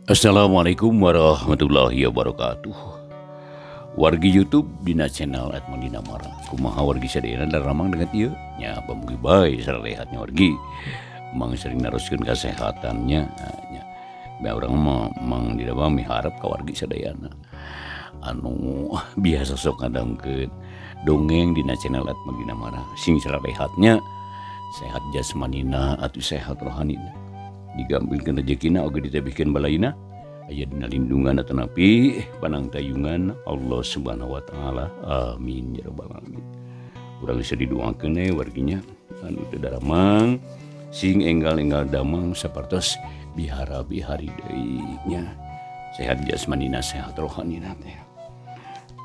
Assalamualaikum warahmatullahi wabarakatuh. Wargi YouTube dina channel Atma Dinamara. Kumaha wargi sadayana daramang dengan ieu nya pamugi bae sarehatnya wargi. Mang sering naroskeun kasehatannya nya. Ba urang mah Mang Dina mah miharep ka wargi sadayana. Anu biasa sok ngadangkeun dongeng dina channel Atma Dinamara. Sing sarehatnya sehat jasmanina atuh sehat rohanina. Digampilkeun rezekina oge ditebihkeun balaina. Aya dina lindungan atanapi panangtayungan Allah Subhanahu wa taala. Amin ya rabbal alamin. Urang bisa didoakeun we warginya anu teu daramang sing enggal-enggal damang sapertos bihara-bihari deui nya. Sehat jasmanina sehat rohanina teh.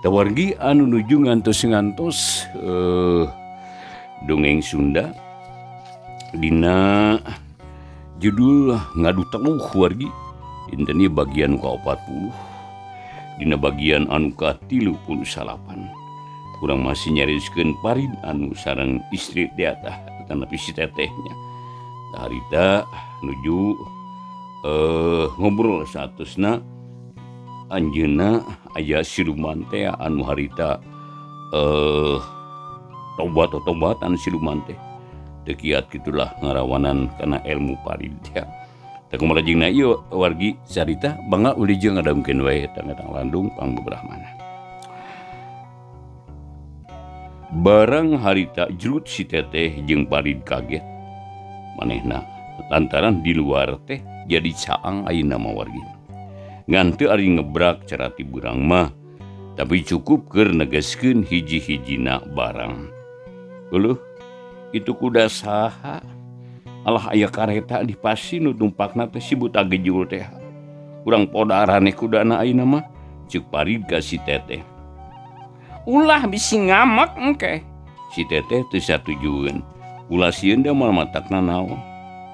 Tah wargi anu nuju ngantos-ngantos dongeng Sunda dina judul Ngadu Teluh wargi. Dinten ieu bagian ka-40 dina bagian anu ka-39. Urang masih nyarioskeun Parid anu sareng istri teh tah tanapi si tetehnya. Tah harita nuju ngobrol saatosna anjeunna aya siluman teh anu harita tobat-tobatan siluman teh. Teu kiat kitulah ngarawanan kana ilmu Parid teh. Tah kumaha lajengna ieu wargi carita bangga uli jeung ngadamkeun wae tang landung pangbeberahmana. Barang harita jrut si teteh jeung Parid kaget manehna lantaran di luar teh jadi caang ayeuna mah wargi. Ngan teu ari ngebrak carati beurang mah tapi cukup keur negeskeun hiji-hijina barang. Euleuh itu kuda saha? Alah aya kareta di pasi nu tumpakna teh si buta gejul teh. Urang podarane kudana ayeuna mah ceuk Parid ka si teteh. Ulah bisi ngamek engke. Si teteh teu satujueun. Ulah sieun da moal matakna naon.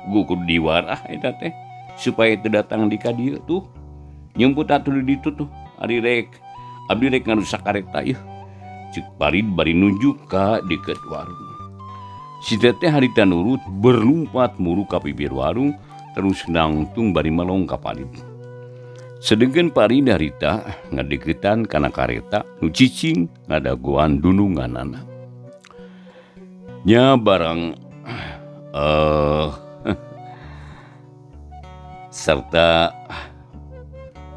Gugur diwarah eta teh supaya teu datang di ka dieu tuh. Nyumput atuh di ditu tuh ari rek abdi rek ngarusak kareta ieu. Ceuk Parid bari nunjuk ka deukeut warung. Si teteh harita nurut berlumpat muru ka bibir warung terus nangtung bari melong ka Parid. Sedengkeun Parid harita ngadeukeutan kana kareta nu cicing ngadagoan dununganana. Nya barang serta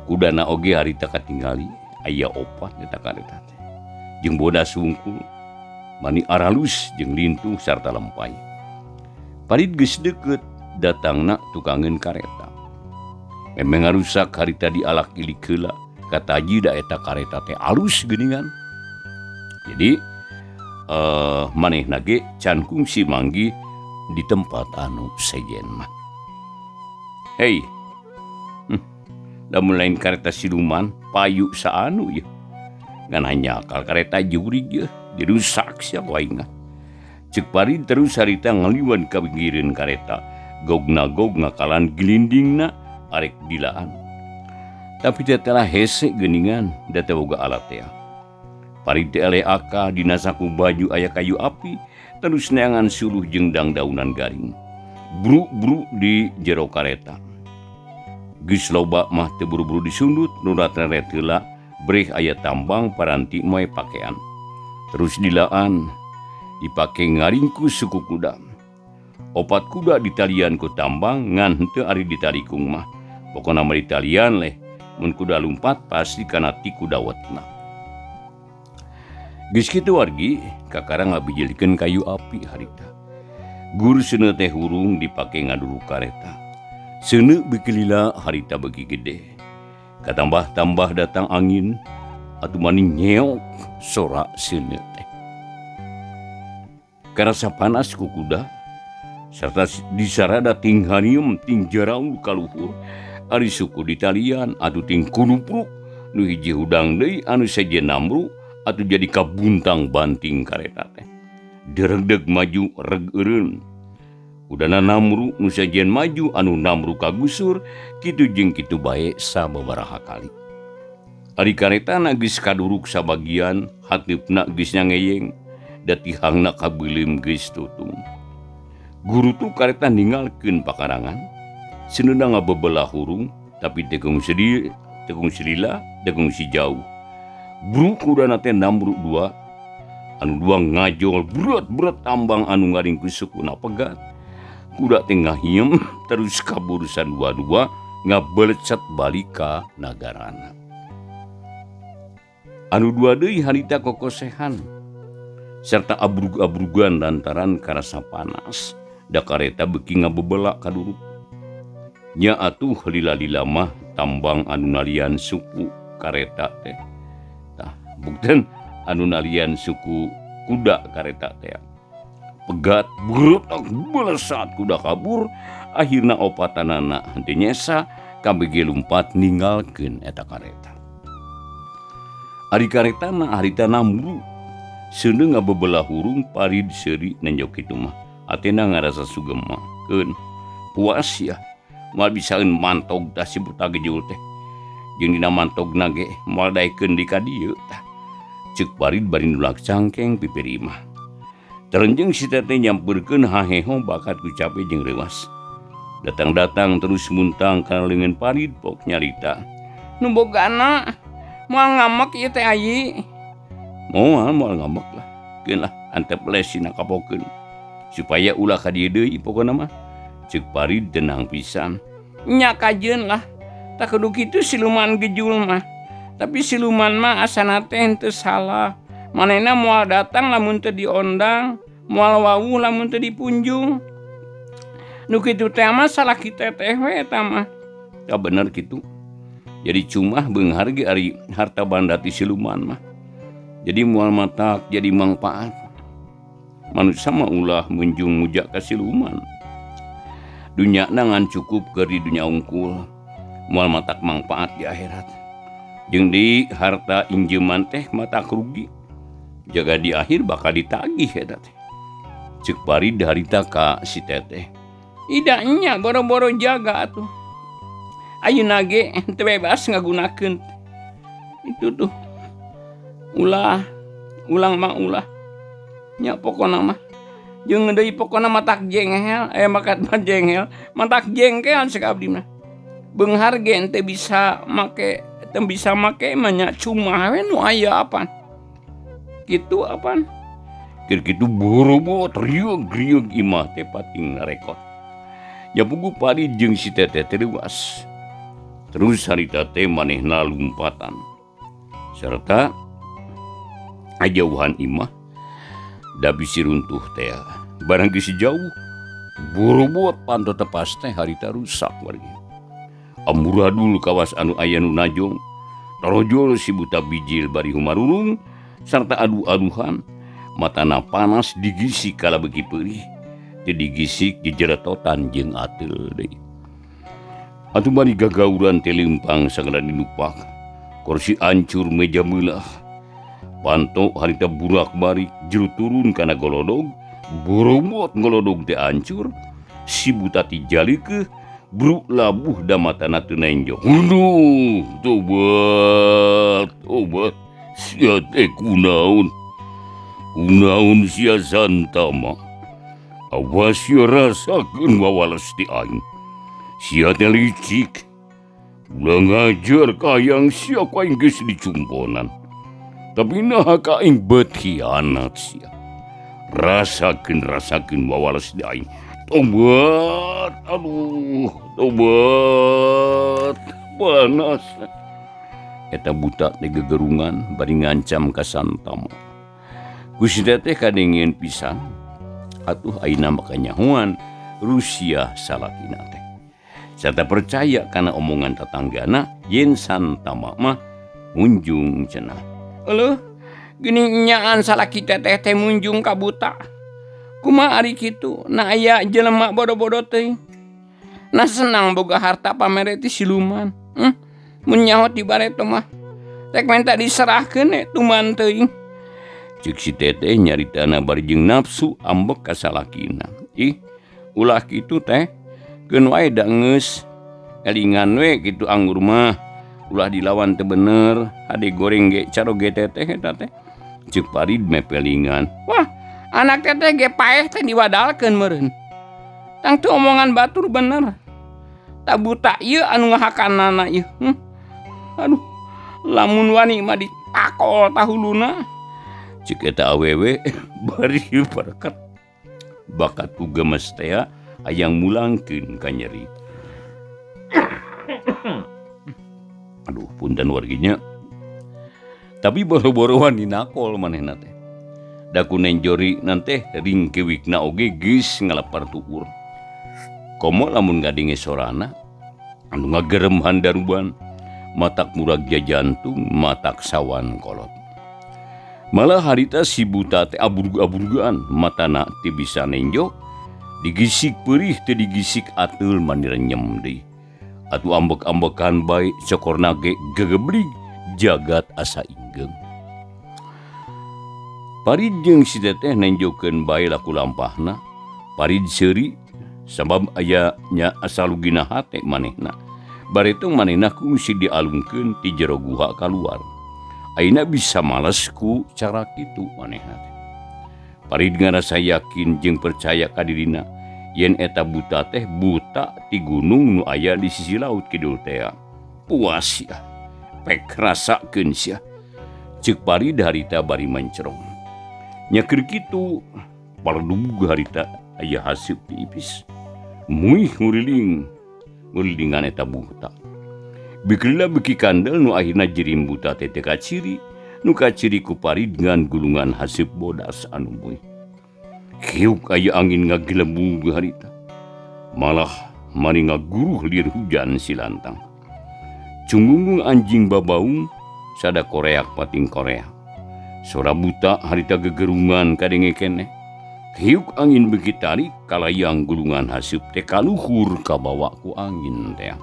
kudana oge harita katingali aya opat eta kareta teh. Jeung bodas sungkul mani aralus jeung lintuh sarta lempay. Parid geus deukeut datangna tukangeun kareta. Memang ngarusak harita dialak ilik heula kataji da eta kareta teh alus geuningan. Jadi manehna ge can kungsi manggih di tempat anu sejen mah. Hei. Lamun lain kareta siluman payu saanu ieu. Ngan hanyakal kareta jurig ieu. Dirusak sia ku aing. Ceuk Parid terus harita ngaliwan ka pinggireun kareta. Gogna-gog ngakalan gilindingna arek dilaan. Tapi teh telah hese geuningan da teu boga alat teh. Parid teh eleh aka dina saku baju aya kayu api terus neangan suluh jeung dangdaunan garing. Bru-bru di jero kareta. Geus loba mah teu buru-buru disundut nu reret heula breh aya tambang paranti moe pakean. Terus dilaan dipake ngaringkus suku kuda. Opat kuda ditalian ku tambang ngan henteu ari ditalikung mah. Pokona mah ditalian leh mun kuda lumpat pasti kana ti kuda wetna. Geus kitu wargi kakara ngabijilikeun kayu api harita. Gur seuneu teh hurung dipake ngaduruk kareta. Seuneu beuki lila harita beuki gede. Katambah-tambah datang angin atuh mani nyeok sora seuneu teh. Karasa panas ku kuda serta disarada ting harium ting jaraul kaluhur. Ari suku ditalian atuh ting kunupruk nu hiji hudang deui anu sejen namru atuh jadi kabuntang banting kareta teh. Deregdeg maju reg eureun. Kudana namru nu sejen maju anu namru kagusur kitu jeung kitu bae sababaraha kali. Ari karetana geus kaduruk sabagian hateupna geus nyangeyeng da tihangna kabeuleum geus tutung. Guru tu kareta ninggalkeun pakarangan seuneu ngabebelah hurung Tapi tekung selila tekung si jauh. Buru kudana teh nambruk dua. Anu dua ngajol berat-berat tambang anu ngaring ku sukuna pegat. Kuda teh ngahiem terus kabur dua-dua ngabelecet balik ka nagarana. Anu dua deui harita kokosehan serta abrug-abrugan lantaran karasa panas. Da kareta beuki ngabebelak ka duruk. Nya atuh lila-lila mah tambang anu nalian suku kareta teh. Tah bukten anu nalian suku kuda kareta teh. Pegat brut belesat kuda kabur, akhirna opatanana henteu nyesa kabeh lumpat ninggalkeun eta kareta. Ari kareta mah harita nambru. Seuneu ngabebelah hurung parid seuri nenjok kitu mah. Atena ngarasa sugema keun puas ya. Moal bisaeun mantog tah si buta gejul teh. Jeung dina mantogna ge moal daekeun di ka dieu tah. Ceuk parid bari nulak cangkeng pipir imah. Terenjeng si teteh nyampeurkeun haheho bakat ku cape jeung reuas. Datang-datang terus muntang kana leungeun parid pok nyarita. Nu bogana moal ngamek ieu teh ayi. Moal moal ngamek lah. Keun lah antep lesina kapokeun. Supaya ulah ka dieu deui pokona mah. Ceuk parid tenang pisan. Nya kajeun lah. Tak kudu kitu siluman gejul mah. Tapi siluman mah asana teh henteu salah. Manehna moal datang lamun teu diondang, moal wawuh lamun teu dipunjung. Nu kitu teh mah salah kita teh we eta mah. Ya bener kitu. Jadi cuma beunghar ge ari harta banda ti siluman mah. Jadi moal matak jadi mangpaat. Manusia mah ulah munjung muja ka siluman. Dunya ngan cukup keur di dunya unggul. Moal matak mangpaat di akhirat. Jeung di harta injeman teh matak rugi. Jaga di akhir bakal ditagih eta teh. Ceuk parid harita ka si teteh. Ida nya boro-boro jaga atuh. Ayeuna ge teu bebas ngagunakeun. Itu tuh. Ulah, ulang mah ulah. Nya pokona mah. Jeung deui pokona matak jengkel, makat mah jengkel, matak jengkel cek abdi mah. Beunghar ge teu bisa make, teu bisa make mah nya cuma we nu aya apan. Kitu apan. Keur kitu boro-boro riog-riog imah teh pating narekot. Nya puguh parid jeung si teteh teh leuas. Terus harita teh manehna lumpatan. Serta ngajauhan imah da bisi runtuh teh. Barang geus jauh boro-boro panto tepas teh harita rusak wargi. Amburadul kawas anu aya nu najong. Tarojol si buta bijil bari humarurung sarta adu-aduhan. Matana panas digisik kala beuki peurih. Teu digisik dijeretotan jeung ateul deui. Atuh bari gagauran teh leumpang sagala dinupak. Kursi ancur meja meulah. Panto harita burak-barik jero turun kana golodog. Boromot golodog teh ancur. Si buta ti jalikeun bruk labuh da matana teu nenjo. Aduh, tobat, tobat. Sia teh kunaon? Kunaon sia Santama? Awas sia rasakeun wawales ti aing. Sia teh licik. Ulah ngajar ka hayang sia ku aing geus dicumponan. Tapi naha ka aing beut hianat sia. Rasakeun, rasakeun wawales di aing. Tobat, aduh, tobat, panas. Eta buta teh gegerungan bari ngancam ka Santama. Ku si teteh kadengieun pisan. Atuh ayeuna mah kanyahoan Rusia salakina teh. Sarta percaya kana omongan tatanggana yen Santama mah munjung cenah. Euleuh, geuning nyaan salaki teteh teh munjung ka buta. Kumaha ari kitu? Na aya jelema bodo-bodo teuing. Na senang boga harta pamere ti siluman. Mun nyaho ti bareto mah rek menta diserahkeun tuman teuing. Ceuk si teteh nyaritana bari jeung nafsu ambek ka salakina. Ih, ulah kitu teh. Keun wae da geus elingan we kitu anggur mah. Ulah dilawan teu bener, hade goreng ge caroge teteh eta teh. Ceuk parid mepelingan. Wah, anak teteh ge paeh teh diwadalkeun meureun. Tangtu omongan batur bener. Tah buta ieu anu ngahakanana ieu. Aduh, lamun wani mah ditakol tahuluna. Cek eta awewe bari berkat bakat ku gemes teh hayang mulangkeun ka nyeri. Aduh, punten warginya. Tapi boro-boro wani nakol manehna teh. Da ku nenjori nanteh ringkewikna oge geus ngalepar tuur. Komo lamun ngadenge sorana anu ngagerem handaruban, matak muragja jantung, matak sawan kolot. Malah harita si buta teh aburug-aburugan, matana teu bisa nenjo, digisik perih teu digisik ateul manirenyem deui. Atuh ambek-ambekan bae cokorna ge gegeblig jagat asa inggeung. Parid jeung si teteh nenjokeun bae laku lampahna, Parid seuri sabab aya nya asa lugina hate manehna. Bareto manehna kungsi dialungkeun ti jero guha kaluar. Ayeuna bisa males ku cara kitu manehna teh. Parid ngarasa yakin jeung percaya ka dirina yen eta buta teh buta ti gunung nu aya di sisi laut kidul tea. Puas sia, pek rasakeun sia. Ceuk Parid harita bari mencerong. Nya keur kitu paledug harita aya haseup ti ipis. Muih nguriling, ngurilingan eta buta. Bikrila beuki kandel nu akhirna jirim buta teh teu kaciri, nu kaciri ku Parid ngan gulungan haseup bodas anu muih. Kiuk aya angin ngagelembung harita. Malah mari ngaguruh lir hujan silantang. Cunggung anjing babaung sada koreak pating koreak. Sora buta harita gegerungan kadenge keneh. Hiuk angin beuki tarik kalayang gulungan haseup teh kaluhur kabawa ku angin teh.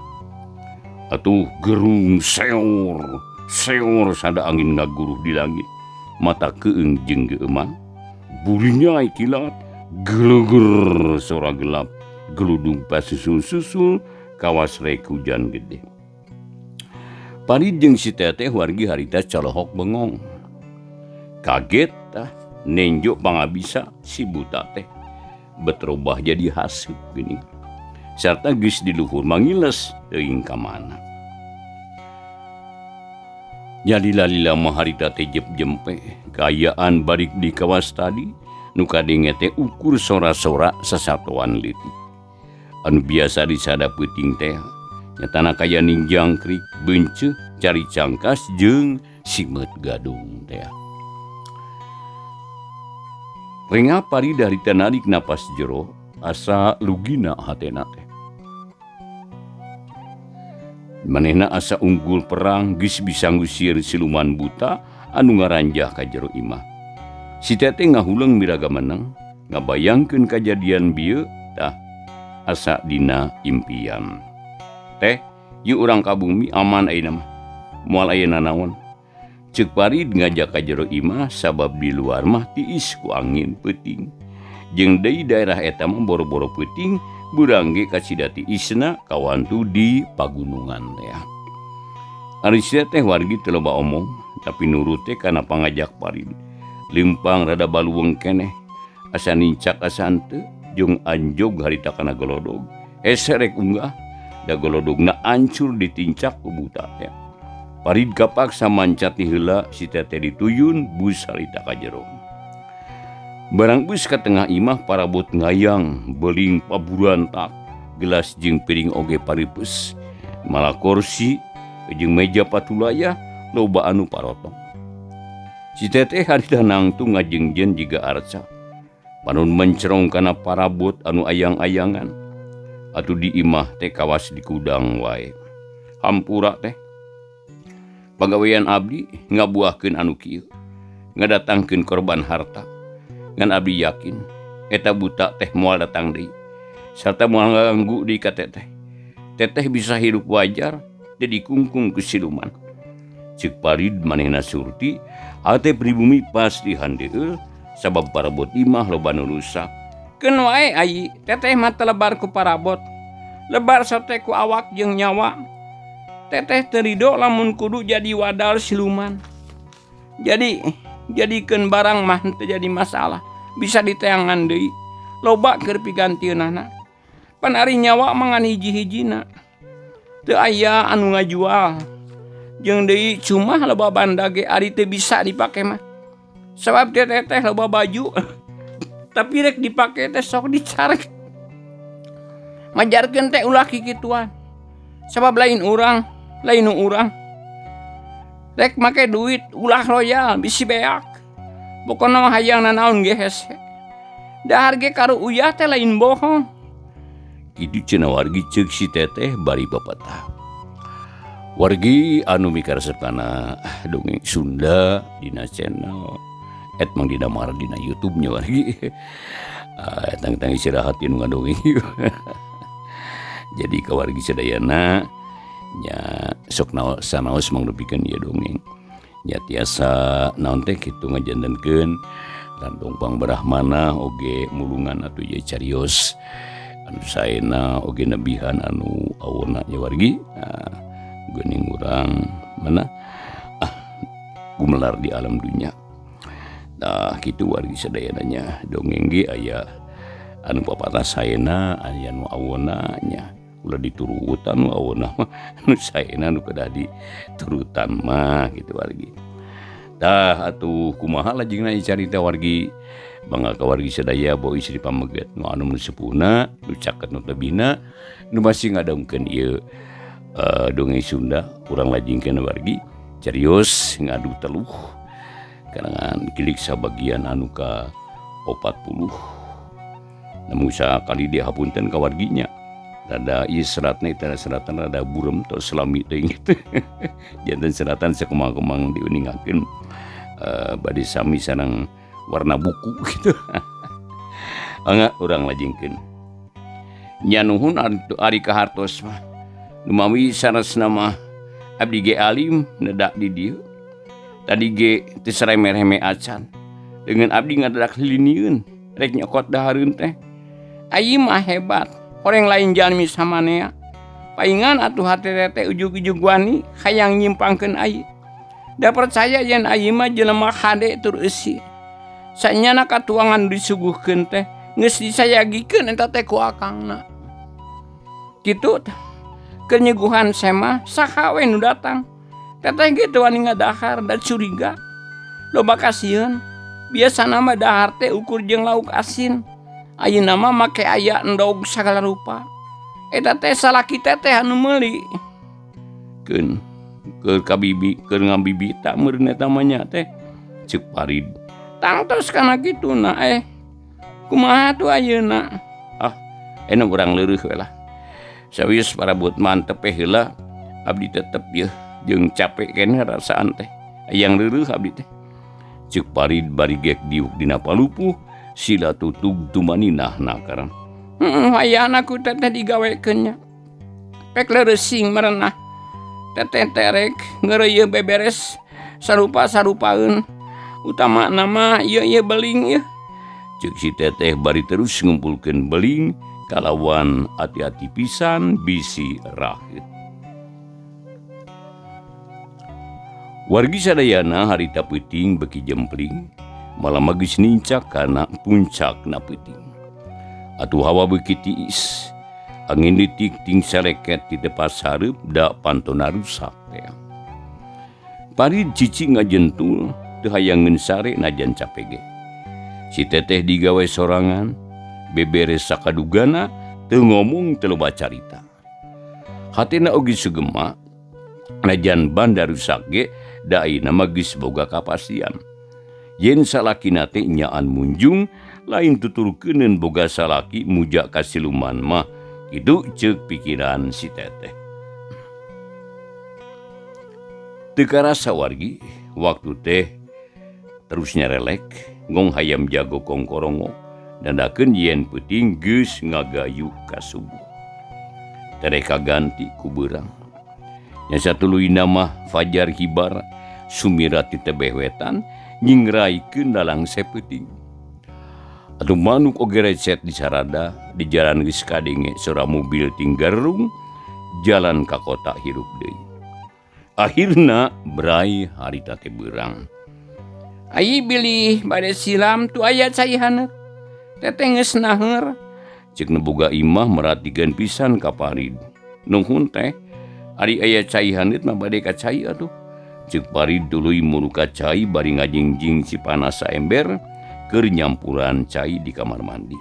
Atuh gerung seor, seor sada angin ngaguruh di langit. Mata keung jeung geueuman. Burinyai kilat, geleger sora gelap, geludung pasusul-susul kawas rek hujan gede. Parid jeung si teteh wargi harita calohok bengong. Kaget tah nenjo pangabisa si buta teh beterobah jadi haseup geuning. Sarta geus di luhur mangiles teuing ka mana. Jadi lalila mah harita teh jep jempe kaayaan balik di kawas tadi nu kadenge teh ukur sora-sora sasatoan leutik. Anu biasa disada peuting teh nyatana kaya ninjangkrik, beunceuk, cari cangkas jeung simeut gadung teh. Renga Parid harita narik napas jero asa lugina hatena teh. Manehna asa unggul perang geus bisa ngusir siluman buta anu ngaranjah ka jero imah. Si teteh ngahuleung miraga meneng, ngabayangkeun kajadian bieu tah asa dina impian. Teh, yeuh urang ka bumi aman ayeuna mah. Moal aya nanaon. Ceuk Parid ngajak ka jero imah sabab di luar mah tiis ku angin peuting. Jeung deui daerah eta mah boro-boro peuting, beurang ge kacida tiisna kawantu di pagunungan teh. Ari si teteh wargi teu loba omong, tapi nurut teh kana pangajak Parid. Lempang rada baluweung keneh, asa nincak asa henteu, jeung anjog harita kana golodog. Hese rek unggah, da golodogna ancur ditincak ku buta teh. Parid kapaksa mancat ti heula si teteh dituyun bus harita ka jero. Barang bus ka tengah imah parabot ngayang, beling paburantak, gelas jeung piring oge paripes. Malah kursi jeung meja patulaya loba anu parotong. Si teteh harita nangtung ngajengjen jiga arca. Panon mencerong kana parabot anu ayang-ayangan. Atuh di imah teh kawas di kudang wae. Hampura teh. Pagawean abdi ngabuahkeun anu kieu, ngadatangkeun korban harta. Ngan abdi yakin eta buta teh moal datang deui sarta moal ngaganggu deui ka teteh. Teteh bisa hidup wajar teu dikungkung ku siluman. Ceuk Parid manehna surti, hate pribumi pas dihandeul sabab parabot imah loba nu rusak. Keun wae ayi, teteh mah teu lebar ku parabot. Lebar sate ku awak jeung nyawa. Teteh teu rido lamun kudu jadi wadal siluman. Jadi jadikeun barang mah teu jadi masalah, bisa diteangan deui. Loba keur pigantieunana. Pan ari nyawa mah ngan hiji-hijina. Teu aya anu ngajual. Jeung deui cuma loba banda ge ari teu bisa dipake mah. Sabab teh teteh loba baju. Tapi rek dipake teh sok dicarek. Majarkeun teh ulah kikituan. Sabab lain urang, lain nu urang. Rek make duit ulah royal bisi beak. Pokona mah hayang nanaon ge hese. Dahar ge karu uyah teh lain bohong. Kitu cenah wargi ceuk si teteh bari papatah. Wargi anu mikaresep kana dongeng Sunda dina channel et mang dina mar dina YouTube nya wargi. Tang-tang istirahat nu ngadongeng. Jadi ka wargi sadayana nya sok sanaos mangrupikeun ieu dongeng. Nya tiasa naon teh kitu ngajantenkeun landong pangbrahmana oge mulungan atuh ieu carios anu saena oge nebihan anu awona nya wargi. Geuning urang mana gumelar di alam dunya. Tah kitu wargi sadayana nya dongeng ge aya anu papatah saena aya nu awona nya. Ulah diturutan nu awona mah nu saena nu kedah diturutan mah kitu wargi. Tah atuh kumaha lajengna ieu carita wargi. Bangga ka wargi sadaya bawa istri pameget nu anu nu sepuhna nu caket nu tebihna nu masih ngadongkeun ieu dongeng Sunda urang lajengkeun wargi carios ngadu teluh karangan kilik sabagian anu ka 40. Namun sakali dia hapunten ka warginya rada ieu seratna eta seratan rada burem tos selami teuing gitu. Janten seratan sakumang-kumang diuningakeun bade sami sareng warna buku gitu. Angga urang lajengkeun. Nya nuhun ari kahartos mah. Numawi sanesna mah abdi ge alim nedak di dieu. Tadi ge teu sareme-reme acan. Dengan abdi ngadadak liliniun rek nyokot dahareun teh. Ayi mah hebat. Horeng lain jalmi samanea. Paingan atuh hate teteh ujug-ujug wani hayang nyimpangkeun ayi. Da percaya yen ayi mah jelema hade tur eusi. Sanyana katuangan disuguhkeun teh geus disayagikeun eta teh ku akangna. Kitu tah. Keur nyuguhan semah saha we nu datang. Teteh ge teu wani ngadahar da curiga. Loba kasieun. Biasana mah dahar teh ukur jeung lauk asin. Ayeuna mah make aya endog sagala rupa. Eta teh salaki teteh anu meuli. Keun keur kabibi keur ngabibita meureun eta mah nya teh ceuk Parid. Tangtos kana kituna kumaha tuh ayeuna? Ah, enak urang leureih we lah. Sawios parabot mantep heula abdi tetep yeuh jeung capek keneh rasaan teh. Hayang leureih abdi teh. Ceuk Parid bari gek diuk dina palupuh sila tutug tumaninah nakaran. Hayana ku teteh digawekeun nya. Pek leureusing merenah. Teteh terek ngeureuyeuh beberes sarupa-sarupaeun. Utama nama ieu ieu beling ieu. Ceuk si teteh bari terus ngumpulkeun beling kalawan hati-hati pisan bisi raheut. Wargi sadayana harita peuting beki jempling, malah geus nincak kana puncakna peuting. Atuh hawa beuki tiis, angin leutik ting saleket di tepas hareup da pantona rusak teh. Parid cici ngajentul teu hayangeun sare najan cape ge. Si teteh digawe sorangan, beberes sakadugana teu ngomong teu loba carita. Hatena oge sugema najan banda rusak ge da ayeuna mah geus boga kapastian. Yen salakina teh nyaan munjung lain tuturkeuneun boga salaki muja ka siluman mah kitu ceuk pikiran si teteh. Teu karasa wargi waktu teh terus nyarelek ngong hayam jago kongkorongo dandakeun yen peuting geus ngagayuh ka subuh. Tereh kaganti ku beurang. Nya satuluyna mah fajar hibar sumira ti tebeh wetan nyingraikeun lalangse peuting. Atuh manuk oge recet di sarada di jalan geus kadenge sora mobil tinggarung jalan ka kota hirup deui. Akhirna brai harita teh beurang. Ayi bilih bade silam tu aya cai haneut. Teteh geus naheur. Ceuk nu boga imah meratikeun pisan ka Parid. Nuhun teh. Ari aya cai haneut mah bade ka cai atuh. Ceuk Parid tuluy muruka cai bari ngajingjing si panas saember keur nyampuran cai di kamar mandi.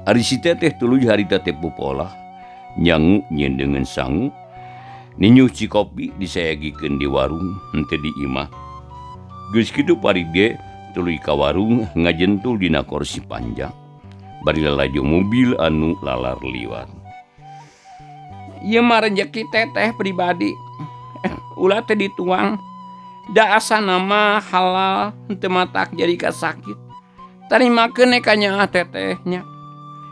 Ari si teteh tuluy harita teh popolah nyangu nyendengeun sangu ninyuh cikopi disayagikeun di warung henteu di imah. Geus kitu Parid ge tuluy ka warung ngajentul dina kursi panjang bari lalajo mobil anu lalar liwat. Ieu mah rejeki teteh pribadi. Ulah teh dituang. Da asana mah halal henteu matak jadi kasakit. Tarimakeun we ka nyaah teteh nya.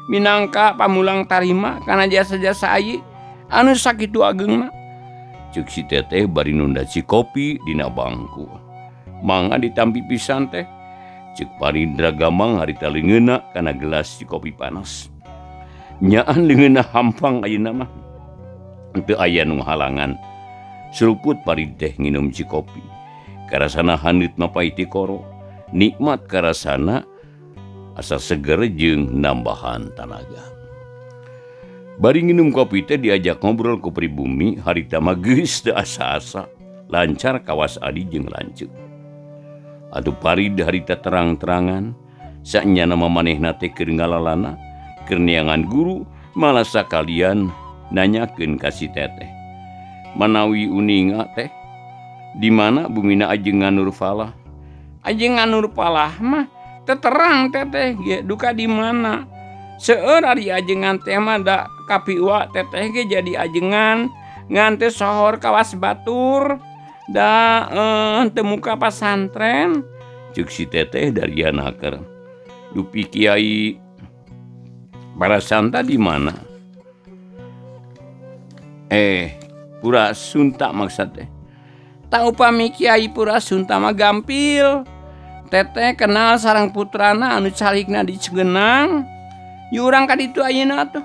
Minangka pamulang tarima kana jasa-jasa ayi anu sakitu ageungna. Ceuk si teteh bari nunda si kopi dina bangku. Mangga ditampi pisan teh. Ceuk Parid ragamang harita leungeunna kana gelas si kopi panas. Nyaan leungeunna hampang ayeuna mah. Teu aya nu halangan. Seruput Parid teh nginum si kopi. Karasana haneut mapay tikoro. Nikmat karasana asa seger jeung nambahan tanaga. Bari nginum kopi teh diajak ngobrol ku pribumi harita mah geus teu asa-asa. Lancar kawas adi jeung lanceuk. Atuh Parid harita terang-terangan sanyana mah manehna teh keur ngalalana keur neangan guru malah sakalian nanyakeun ka si teteh. Manawi uninga teh di mana bumina ajengan Nurfalah? Ajengan Nurfalah mah teterang teteh ge duka di mana. Seueur ari ajengan teh mah da kapiwa teteh ge jadi ajengan ngan teh sohor kawas batur da teu muka pasantren. Ceuk si teteh dari naker. Dupi kiai Parasanta di mana? Pura Sunta maksud teh. Tak upami Kiai Pura Sunta mah gampil. Teteh kenal sareng putrana anu calikna di Cugenang. Yu urang ka ditu ayeuna atuh.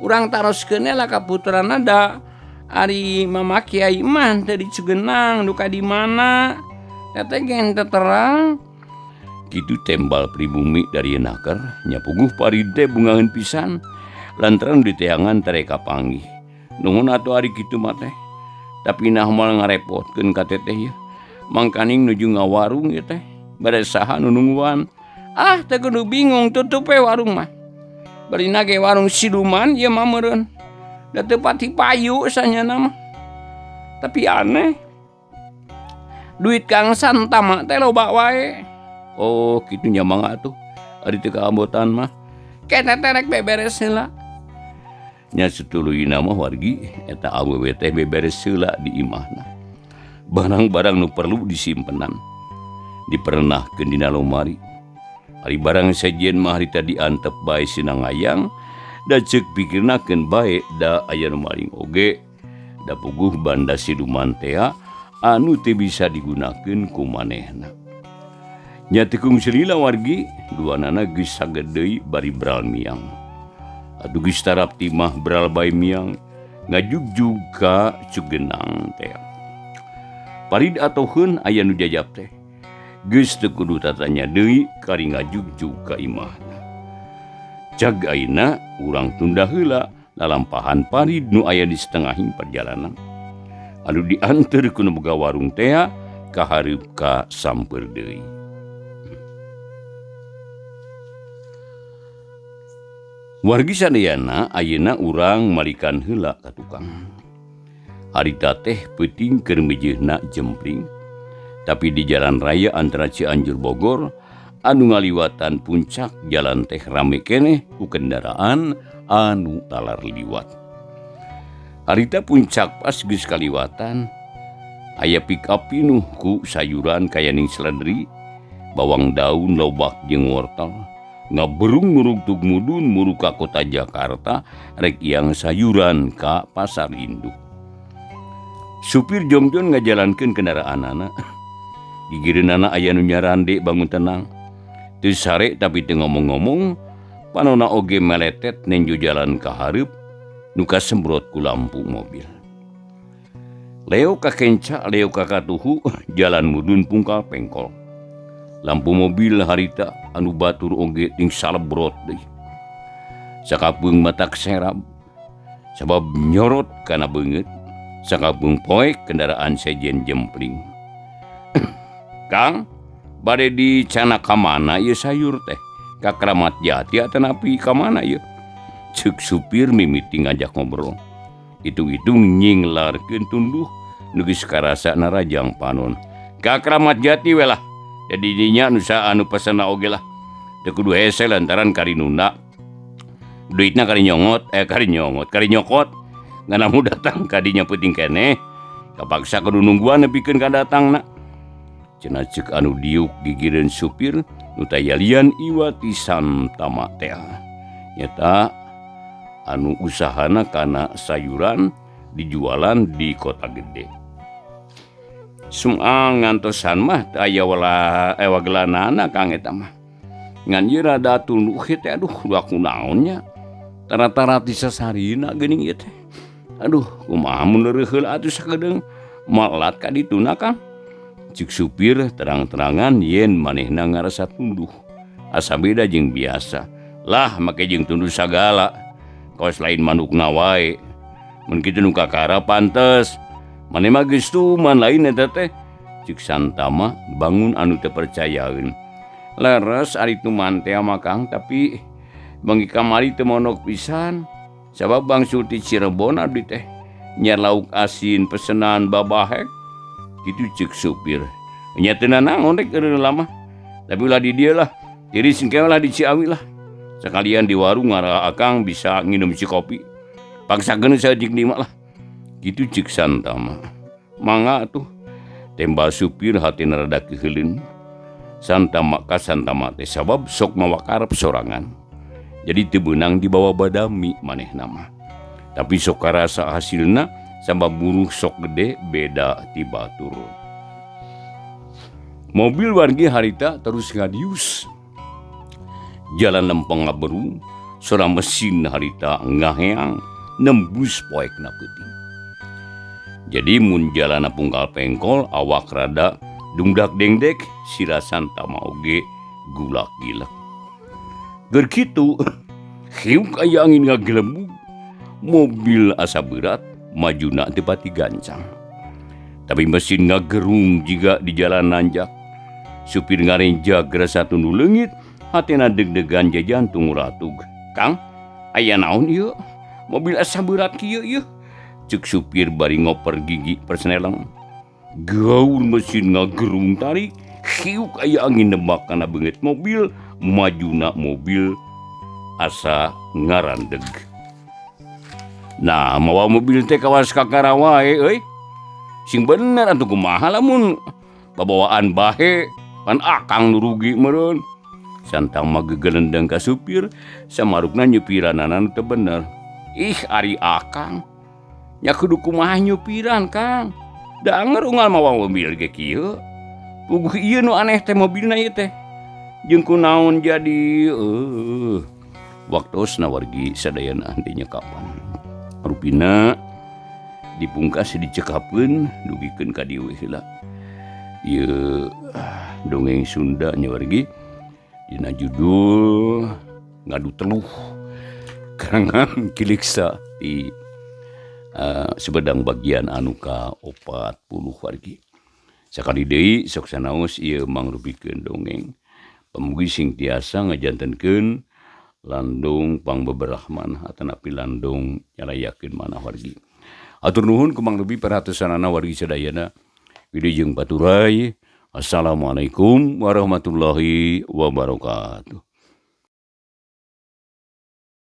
Urang taroskeun lah ka putrana da ari mama Kiai mah teu di Cugenang duka di mana. Teteh ge henteu terang. Kitu tembal pribumi dari naker nya puguh Parid teh bungaheun pisan lantaran diteangan tere kapanggih. Nuhun atuh ari kitu mah teh. Tapi nah moal ngarepotkeun ka teteh ieu. Mangkaning nuju ngawarung ieu teh. Bade saha nu nungguan. Ah teu kudu bingung tutup we warung mah. Barina ge warung siluman ieu mah meureun. Da teu pati payu sanyana mah. Tapi aneh. Duit Kang Santama teh loba wae. Oh kitu nya mangga atuh. Ari teu kaambotan mah. Ke teteh rek beberes heula. Nya satuluyna mah wargi eta awewe teh beberes heula di imahna. Barang-barang nu perlu disimpenan. Diperenahkeun dina lomari. Ari barang sejen mah harita diantep bae sinangayang da ceuk pikirnakeun bae da aya nu maling oge. Da puguh banda siluman tea anu teu bisa digunakeun ku manehna. Nya teu kungsi lila wargi duanana geus sagedeui bari bral miang. Aduh geus tarap timah bral bae miang ngajugjug ka Cugenang teh. Parid atoheun aya nu jajap teh. Geus teu kudu tatanya deui kari ngajugjug ka imahna. Cag ayeuna urang tunda heula lalampahan Parid nu aya di setengahing perjalanan. Anu dianteur ku nu boga warung tea kahareup ka samper deui. Wargi sadayana ayeuna urang malikan heula ka tukang. Harita teh peuting keur mijeunna jempling. Tapi di jalan raya antara Cianjur Bogor anu ngaliwatan puncak jalan teh rame keneh ku kendaraan anu talar liwat. Harita puncak pas geus kaliwatan aya pick up pinuh ku sayuran kayaning seledri, bawang daun, lobak jeung wortel. Ngaberung nurugtug mudun muru ka kota Jakarta rek yang sayuran ka pasar induk. Supir jongjon ngajalankeun kendaraanana. Gigireunana aya nu nyarande bangun tenang. Teu sare tapi teu ngomong-ngomong, panona oge meletet nenjo jalan ka hareup nu kasembrot ku lampu mobil. Leo kakenca, leo kakatuhu, jalan mudun pungkal pengkol. Lampu mobil harita anu batur oge ting salebrot deui. Sakapeung matak serab. Sabab nyorot kana beungeut sakapeung poek kendaraan sejen jempling. Kang, bade dicana ka mana ieu sayur teh? Ka Kramat Jati atanapi ka mana ieu? Ceuk supir mimiti ngajak ngobrol. Hitung-hitung nyinglarkeun tunduh nu geus karasa narajang panon. Ka Kramat Jati we lah. Jadi dinya nu anu pesenna oge lah. Teu kudu hese lantaran karinunda. Duitna kari nyongot, kari nyokot. Nganamu datang ka dinya peuting keneh. Kapaksa kudu nungguan nepikeun ka datangna. Cenah ceuk anu diuk gigireun supir nu tayalian iwati Santama teh. Nyata anu usahana kana sayuran dijualan di kota gede. Sumang ngantosan mah teu aya wagelanana Kang eta mah. Ngan ieu rada tunduh teh aduh kunaon nya. Tara-tara ti sasarina geuning ieu teh. Aduh kumaha mun leureut heula atuh sakedeung malat ka dituna Kang. Cik supir terang-terangan yen manehna ngarasa tunduh. Asa beda jeung biasa. Lah make jeung tunduh sagala. Kawas lain manukna wae. Mun kitu nu kakara pantes. Maneh mah geus tuman lain eta teh. Cik Santama bangun anu teu percayaeun. Leres ari tuman teh mah Kang, tapi bengi kamari teu monok pisan. Sabab bangsul ti Cirebon abdi teh. Nyiar lauk asin pesenan babahek. Kitu ceuk supir. Nya teu nanaon rek eureun lama. Tapi ulah di dieu lah. Tiris engke lah di Ciawi lah. Sekalian di warung ngarah akang bisa nginum si kopi. Paksakeun saeutik di mah lah. Kitu ceuk Santama. Mangga atuh. Tembal supir hatina rada keuheuleun. Santama ka Santama teh sabab sok mawa karep sorangan. Jadi teu beunang dibawa badami manehna mah. Tapi sok karasa hasilna sabab buruh sok gede beda ti batur. Mobil wargi harita terus ngadius. Jalan lempeng ngaberu, sora mesin harita ngaheang nembus poekna peuting. Jadi mun jalana pungkal pengkol awak rada dungdak dengdek sira Santama oge gulak gilek. Ger kitu hiuk aya angin ngagelembug, mobil asa berat majuna teu pati gancang. Tapi mesin ngagerung jiga di jalan nanjak. Supir ngarenjag rasa tunduh leungit, hatena deg-degan jajantung ratug. Kang, aya naon ieu? Mobil asa berat kieu ieu. Ceuk supir bari ngoper gigi persneleng. Gaur mesin ngagerung tarik, hiuk aya angin nebak kana beungeut mobil, majuna mobil asa ngarandeg. Nah, mawa mobil teh kawas kakara wae euy. Sing bener atuh kumaha lamun babawaan bahe pan akang nu rugi meureun. Santama gegelendeng ka supir, samarukna nyupiranana nu teu bener. Ih, ari akang. Nya kudu kumaha nyupiran, Kang. Da anger unggal mawa mobil ge kieu. Puguh ieu nu aneh teh mobilna ieu teh. Jeung kunaon jadi waktosna wargi sadayana henteu kapan. Rupina dipungkas dicekapkeun dugikeun ka dieu heula. Ieu dongeng Sunda nya wargi dina judul Ngadu Teluh karangan Kiliksa di Sumedang bagian anu ka 40 wargi. Sakali deui sok sanaos ieu mangrupikeun dongeng. Pamugi sing tiasa ngajantenkeun landung pangbeberahman atanapi landung nyalayakeun manah wargi. Atur nuhun ku mangrupi perhatosanana wargi sadayana. Wilujeng paturay. Assalamualaikum warahmatullahi wabarakatuh.